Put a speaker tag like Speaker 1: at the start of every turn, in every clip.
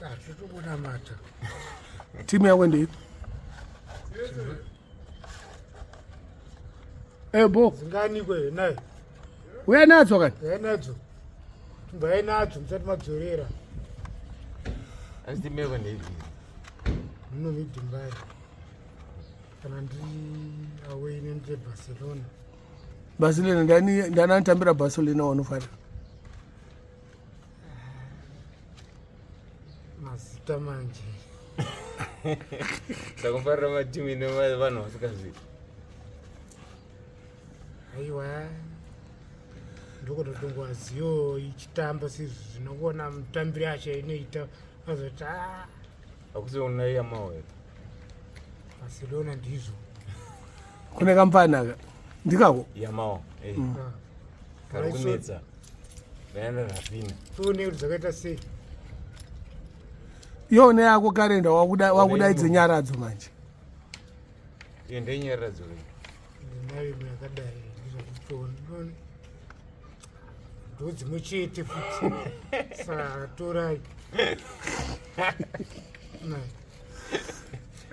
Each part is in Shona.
Speaker 1: Tiri kunamata.
Speaker 2: Timu yako ndeipi? Ebo.
Speaker 1: Dzinganikwe naye.
Speaker 2: Uya nadzo kani?
Speaker 1: Uya nadzo. Tumbai nadzo musati madzorera.
Speaker 3: Asi timu yako ndeipi?
Speaker 1: Munomidhimbai. Kana ndiri away nendiri Barcelona.
Speaker 2: Barcelona ndani ndani anotambira Barcelona wanofarira?
Speaker 1: Mazita manje.
Speaker 3: Ndakufarira matimu ine vanhu vasingazivi.
Speaker 1: Aiwa. Ndokutotongoaziyo ichitamba sezvi zvinokuona mutambiri acho inoita azoti ah.
Speaker 3: Hakusiona yamawe.
Speaker 1: Barcelona ndizvo.
Speaker 2: Kune kampani aka. Ndikako?
Speaker 3: Yamawo. Eh.
Speaker 1: Ah.
Speaker 3: Kari kunetsa. Ndaenda Rafina.
Speaker 1: Tione kuti zvakaita sei.
Speaker 2: Ione yako karenda wakuda wakudaidze nyaradzo manje.
Speaker 3: Iyo ndenyaradzo.
Speaker 1: Ndinayo imwe yakadai ndizvakutiona. Ndodzimwe chete futi. Saka torai.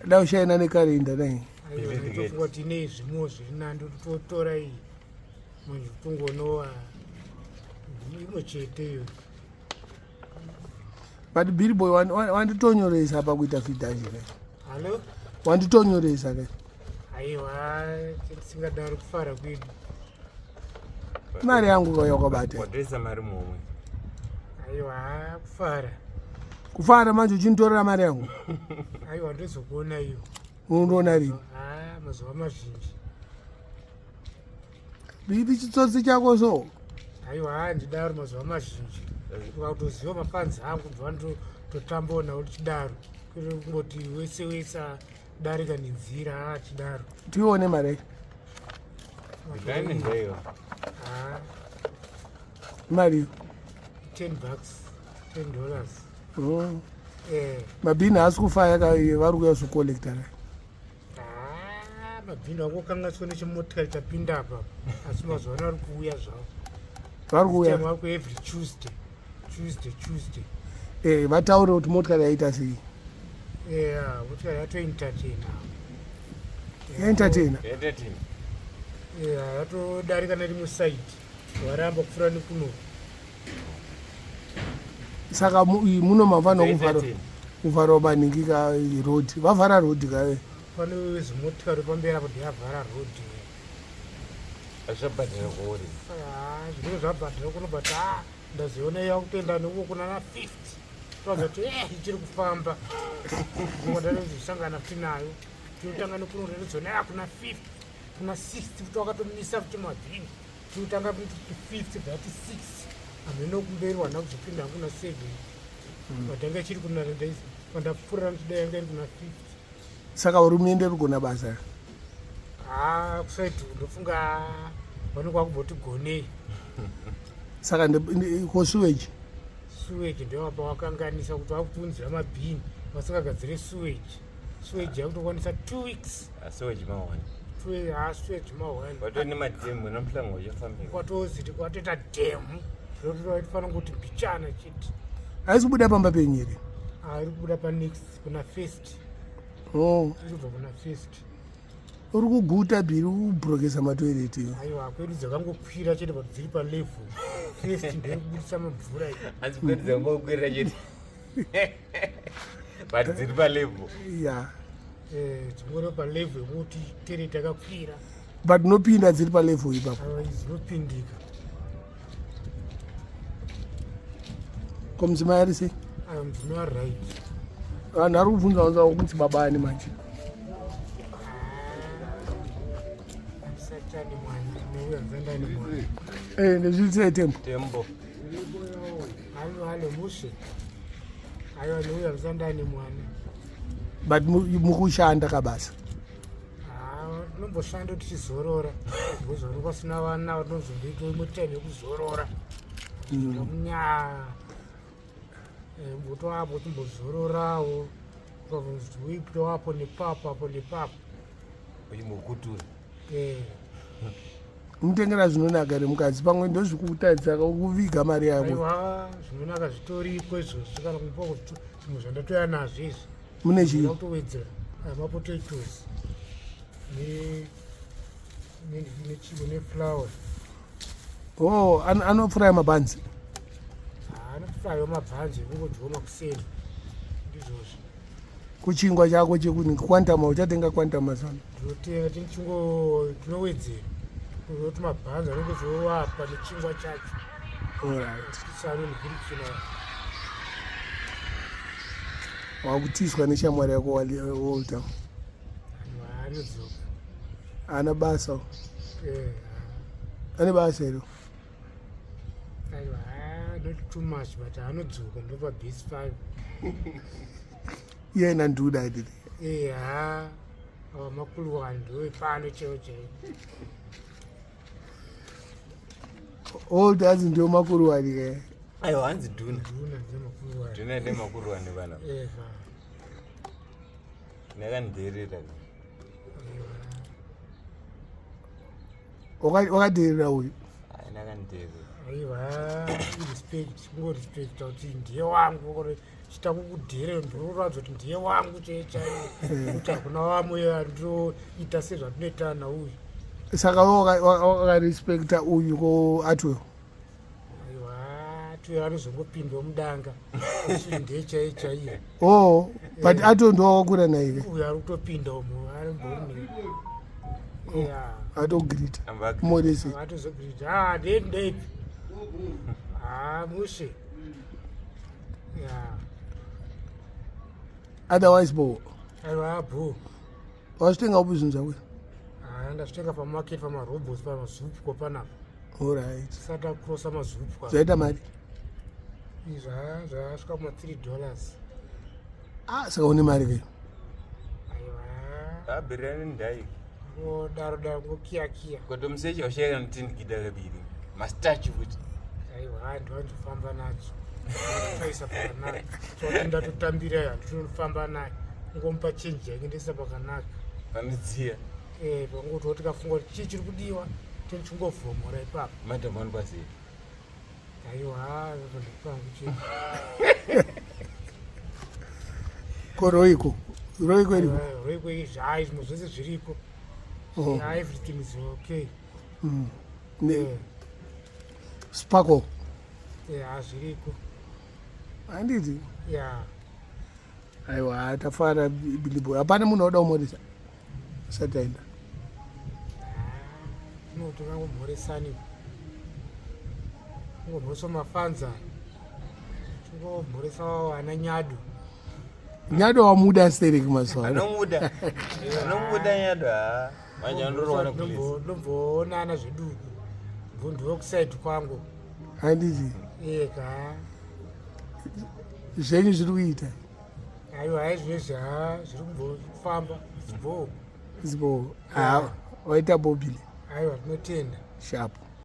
Speaker 2: Da ushaina nekarenda dai.
Speaker 1: Aiwa nditofunga kuti ine zvimwewo zviri nani ndototora iyi. Manje kutongonowa imwe chete iyo.
Speaker 2: But Billy Boy wanditonyoresa apa kuita fidhaji kai.
Speaker 1: Hallo?
Speaker 2: Wanditonyoresa kai.
Speaker 1: Aiwa tisingadaro kufara kwedu.
Speaker 2: Mari yangu kauya wakabata.
Speaker 3: Watoisa mari muhomwe.
Speaker 1: Aiwa kufara.
Speaker 2: Kufara manje uchinditorera mari yangu.
Speaker 1: Aiwa ndozokuona iyo.
Speaker 2: Unondiona rini?
Speaker 1: Ah, mazuva mazhinji.
Speaker 2: Bibi chitsotsi chako so.
Speaker 1: Aiwa ndidaro mazuva mazhinji. Ukatoziva mafanzi angu ndova ndototambawo nawo tichidaro. Kwete kungoti wese wese darika nenzira achidaro.
Speaker 2: Tione mari yacho.
Speaker 3: Ndani ndeyo.
Speaker 1: Ah,
Speaker 2: Mari.
Speaker 1: 10 bucks, 10 dollars.
Speaker 2: Oh.
Speaker 1: Eh.
Speaker 2: Mabhini haasi kufaya ka vari kuuya kuzocollecta ka.
Speaker 1: Ah, mabhini akokanganiswa nechimotikari chapinda apa. Asi mazuva ano ari kuuya zvavo.
Speaker 2: Vari kuuya.
Speaker 1: Time wako every Tuesday. Tuesday, Tuesday.
Speaker 2: Eh, vataure kuti motikari yaita sei.
Speaker 1: Yeah, motikari yatoentertaina.
Speaker 2: Entertainer.
Speaker 3: Entertain.
Speaker 1: Yeah, yatodarika nerimwe side. Waramba kupfuura nekuno.
Speaker 2: Saka muno mafana kuvhara
Speaker 3: Entertain.
Speaker 2: kuvhara maningi ka road. Vavhara road ka.
Speaker 1: Pane zimotikari pamberi apo ndeyavhara road.
Speaker 3: Azvabhadhara kuori.
Speaker 1: Ah, zvinenge zvabhadhara kuno but ah, ndazoiona yakutoenda nekuko kuna na 50. Toza kuti eh ichiri kufamba. Ngoba ndazosangana futi nayo. Tinotanga nekuno ndazona yakuna 50. Kuna 60 kuti wakatomisa futi mabhini. Tinotanga kuti 50 that 6. Hameno kumberi wana kuzopinda kuna 7. But yanga ichiri kuna pandapfuura ndichida yanga iri kuna 50.
Speaker 2: Saka hurumende iri kugona basa.
Speaker 1: Ah, kusaidi ndofunga vanenge vakumboti gonei.
Speaker 2: Saka ko sewage.
Speaker 1: Sewage ndewapa wakanganisa kuti vakuunzira mabhini vasingagadzire sewage. Sewage yakutokwanisa 2 weeks.
Speaker 3: Asiweji mawani.
Speaker 1: Sewage mahwani.
Speaker 3: Watoni madhemu namhlango uchafambika.
Speaker 1: Kwatoziti kwatoita dhemu. Zvotofanira kuti mbichana chete.
Speaker 2: Haisi kubuda pamba penyu here?
Speaker 1: Ah, iri kubuda panext kuna first.
Speaker 2: Oh.
Speaker 1: Iri kubva kuna first.
Speaker 2: Uri kuguta bhiri kubrokesa matoireti iyo.
Speaker 1: Aiwa kwedu dzakangokwira chete but dziri palevel. First ndiri kubudisa mabvura iyi.
Speaker 3: Hanzi kwedu dzangokwirira chete. But dziri palevel.
Speaker 2: Yeah.
Speaker 1: Eh, dzingori palevel yekuti tere takakwira.
Speaker 2: But nopinda dziri palevel ipapo.
Speaker 1: Aiwa dzinopindika.
Speaker 2: Ko mudzimai ari sei?
Speaker 1: Aiwa mudzimai ari right.
Speaker 2: Vanhu vari kubvunza vanza kunzi baba ani manje.
Speaker 1: Satani mwana, neuya nzandani mwana.
Speaker 2: Eh, ndezviri sei tembo?
Speaker 3: Tembo.
Speaker 1: Halo halo mushe. Aiwa neuya nzandani mwana.
Speaker 2: But mukushanda kabasa.
Speaker 1: Ah, tinomboshanda tichizorora. Ngozorora pasina vana tinozomboita imwe time yekuzorora. Munya. Eh, mbotoapo timbozororawo. Ukabvunza kuti apo nepapo apo nepapo.
Speaker 3: Uchimbokutura.
Speaker 1: Eh.
Speaker 2: Mutengera zvinonaka remukadzi pamwe ndozvikutadzisa kuviga mari yako.
Speaker 1: Aiwa zvinonaka zvitoriko izvozvi kana kumupa zvimwe zvandatoya nazvo izvi.
Speaker 2: Mune chii?
Speaker 1: Kutowedzera mapotatoes nechii neflower.
Speaker 2: Oh, anofuraya mabhanzi.
Speaker 1: Anofuraya mabhanzi ekungodyiwa makuseni ndizvozvo.
Speaker 2: Kuchingwa chako chekuni quantum uchatenga quantum mazana.
Speaker 1: Ndinotenga tinchingo tinowedzera kuti mabhanzi anenge zovapa nechingwa chacho.
Speaker 2: Alright.
Speaker 1: Tisanonhirikina.
Speaker 2: Wakutiswa neshamwari yako Walter.
Speaker 1: Anodzoka.
Speaker 2: Ana basa.
Speaker 1: Eh.
Speaker 2: Ane basa iro.
Speaker 1: Aiwa, not too much but anodzoka ndopa base 5.
Speaker 2: Iye nanduda adidi.
Speaker 1: Eh, ha. Awa makulu wandu pano chaiwo chaiwo.
Speaker 2: Old hanzi ndiwo makuru wani ke.
Speaker 3: Aiwa hanzi dhuna.
Speaker 1: Dhuna ndiye makulu wani.
Speaker 3: Dhuna ndiye makuru wani bana.
Speaker 1: Eh.
Speaker 3: Ndakandherera.
Speaker 2: Wakadherera uyu.
Speaker 3: Ndakandherera.
Speaker 1: Aiwa, respect, kungorespecta kuti ndiye wangu chita kukudherera ndinoratidza kuti ndiye wangu chaiye chaiye kuti hakuna vamwe andinoita sezvatinoita nauyu.
Speaker 2: Saka wakarespecta uyu ko atwell?
Speaker 1: Aiwa, atwell anozongopindwa mudanga ndiye chaiye chaiye.
Speaker 2: Oh, but atwell ndowakakura naye ke?
Speaker 1: Uyu ari kutopinda umu arimboni. Yeah.
Speaker 2: Atogrita. Morese.
Speaker 1: Atozogrita. Ah, ndeipi ndeipi. Ah, mushe. Yeah.
Speaker 2: Otherwise bo.
Speaker 1: Aiwa bo.
Speaker 2: Wazvitenga upi zvinhu zvako?
Speaker 1: Ah, ndazvitenga pamarket pamarobots pamazupko panapa.
Speaker 2: Alright.
Speaker 1: Tisati takrosa mazupko.
Speaker 2: Zvaita mari?
Speaker 1: Izva zvasvika kuma 3 dollars.
Speaker 2: Ah, saka une mari ke?
Speaker 1: Aiwa.
Speaker 3: Abirani ndai.
Speaker 1: Ngodaro daro ngokiya kiya.
Speaker 3: Kotomusecha ushayika notindikida kabiri. Mastachu futi.
Speaker 1: Aiwa, ndiwanzofamba nadzo. Taisa pakanaka. So ndatotambira handinofamba naye. Ngomupa change yake ndisa pakanaka.
Speaker 3: Panodziya.
Speaker 1: Eh, pangoti tikafunga kuti chii chiri kudiwa, tichingovhomora ipapo.
Speaker 3: Madam vanokwaziva.
Speaker 1: Aiwa, ndopangu chii.
Speaker 2: Ko roiko? Roiko iriko?
Speaker 1: Roiko izvi, hayi zvimwe zvese zviriko.
Speaker 2: Oh.
Speaker 1: Yeah, everything is okay.
Speaker 2: Ne,
Speaker 1: Yeah.
Speaker 2: Sparkle.
Speaker 1: Yeah, zviriko.
Speaker 2: Handiti?
Speaker 1: Yeah.
Speaker 2: Aiwa, tafara Billy Boy. Hapana munhu auda kumhoresa. Asati aenda.
Speaker 1: No, tingangomhoresani. Kungomhoresa mafanza. Tingomhoresa ana Nyado.
Speaker 2: Nyado wamuda stereki mazuva ano.
Speaker 3: Anomuda. Anomuda Nyado. Ah. Manje andorowana kulezi.
Speaker 1: Ndomboonana zveduku. Mbundu wekuside kwangu.
Speaker 2: Handiti?
Speaker 1: Eka.
Speaker 2: Zvenyu zviri kuita.
Speaker 1: Aiwa, hai zvinezvi ha zviri kumbofamba. Zibho.
Speaker 2: Zibho. Ah, waita bobile.
Speaker 1: Aiwa, tinotenda.
Speaker 2: Sharp.